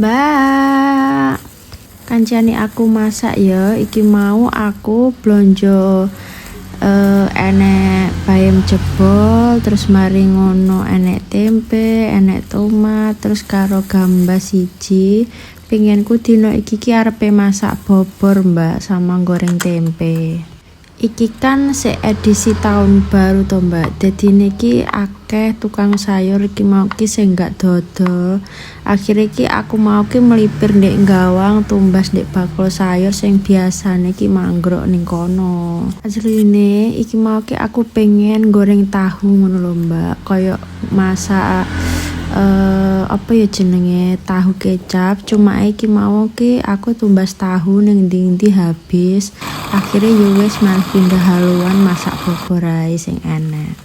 Mbak, kancane aku masak ya. Iki mau aku blonjo enek bayam jebol, terus mari ngono enek tempe, enek tomat, terus karo gambas siji. Pinginku dino iki ki arepe masak bobor, Mbak, sama goreng tempe. Iki kan sik edisi tahun baru to, Mbak. Dadine iki akeh tukang sayur iki mau ki sing gak dodol. Akhire ki aku mau ki melipir ndek Gawang, tumbas ndek bakul sayur sing biasane ki manggrok ning kono. Asline iki mau ki aku pengen goreng tahu ngono lho, Mbak. Koyo masak apa ya jenenge, tahu kecap. Cuma iki mau ki aku tumbas tahu ning ndi-ndi habis. Akhirnya yo wis, malah pindah haluan, masak bobor ae sing enek.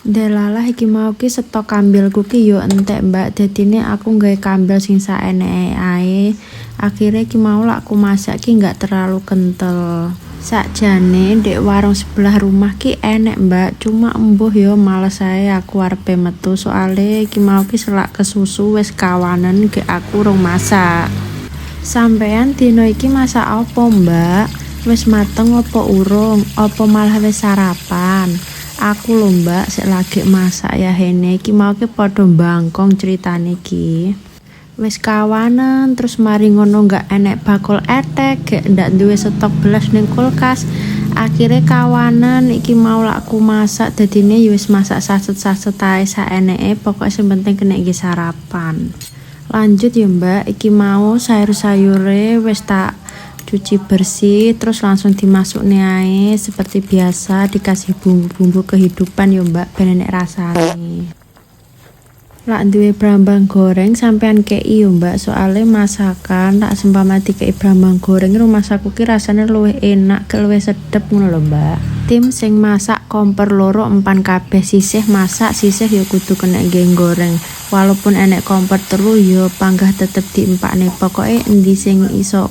Delalah iki mau ki stok kambilku ki yo entek, Mbak. Dadine aku nggawe kambil sing saeneke ae. Akhirnya iki mau lak aku masak ki nggak terlalu kental. Sakjane ndek warung sebelah rumah ki enek, Mbak, cuma embuh yo, males ae aku arepe metu, soale iki mau ki selak kesusu wis kawanen gek aku urung masak. Sampean dino iki masak apa, Mbak? Wis mateng apa urung? Apa malah wis sarapan? Aku lho, Mbak, sik lagi masak ya hene. Iki mau ki padha bangkong ceritane ki. Wis kawanen, terus mari ngono gak enek bakul ethek, gek ndak duwe stok belas ning kulkas. Akhirnya kawanen iki mau lak aku masak, dadine ya wis masak saset-saset ae saeneke, pokoke sing penting kena nggo sarapan. Lanjut ya, Mbak, iki mau sayur-sayure wis tak cuci bersih, terus langsung dimasukne ae seperti biasa, dikasih bumbu-bumbu kehidupan ya, Mbak, ben enek rasane. Lak duwe brambang goreng sampean kei yo, Mbak, soale masakan lak sempama dikei brambang goreng rumangsaku ki rasane luwih enak, ke luwih sedep ngono lho, Mbak. Tim sing masak kompor loro empan kabeh, sisih masak sisih ya kudu kena nggo goreng. Walaupun enek kompor telu ya panggah tetep diempakne, pokoke endi sing iso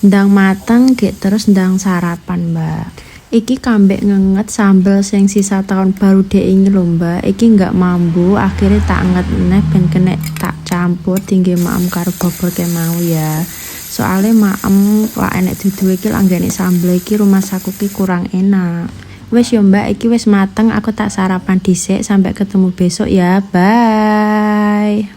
ndang mateng gek terus ndang sarapan, Mbak. Iki kambek ngenget sambel sing sisa tahun baru dek wingi lho, Mbak. Iki nggak mambu, akhirnya tak nget neh ben kena tak campur tinggi maem karo bobor ke mau ya. Soalnya maem lak enek duduhe iki, lak nggak sambel iki rumangsaku ki kurang enak. Wes yo, Mbak, iki wis mateng, aku tak sarapan dhisik, sampai ketemu besok ya. Bye.